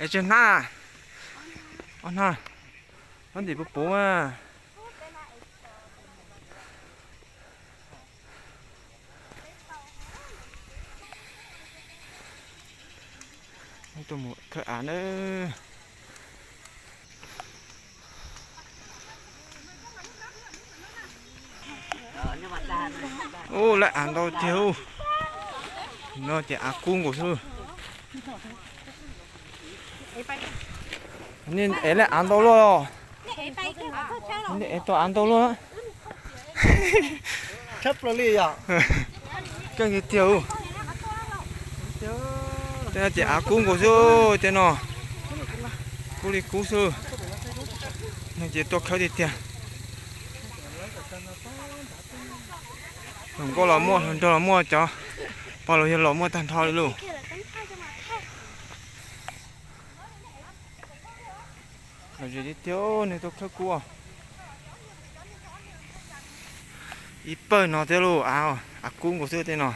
Es tseg hnab, ob hnab, hnab ntim puv puv a. Tuaj mus khawb av na. Ub, lawv av ntau tiag ub. No ces av kub nkaus xwb. Nej ev lawv av ntau luaj. Nej ev tau av ntau luaj. Keej tiag tiag. Tej no ces av kub nkaus xwb, tej no kub li kub xwb. No ces tuaj khawb tiag tiag. Hluas nkauj los muaj, hluas nraug los muaj, cov pog los yawg los muaj tag nrho li lauj. Lom zem tiag tiag, nws tuaj khawb kub. Ib pawg no thiab lauj, av, av kub nkaus xwb tej no.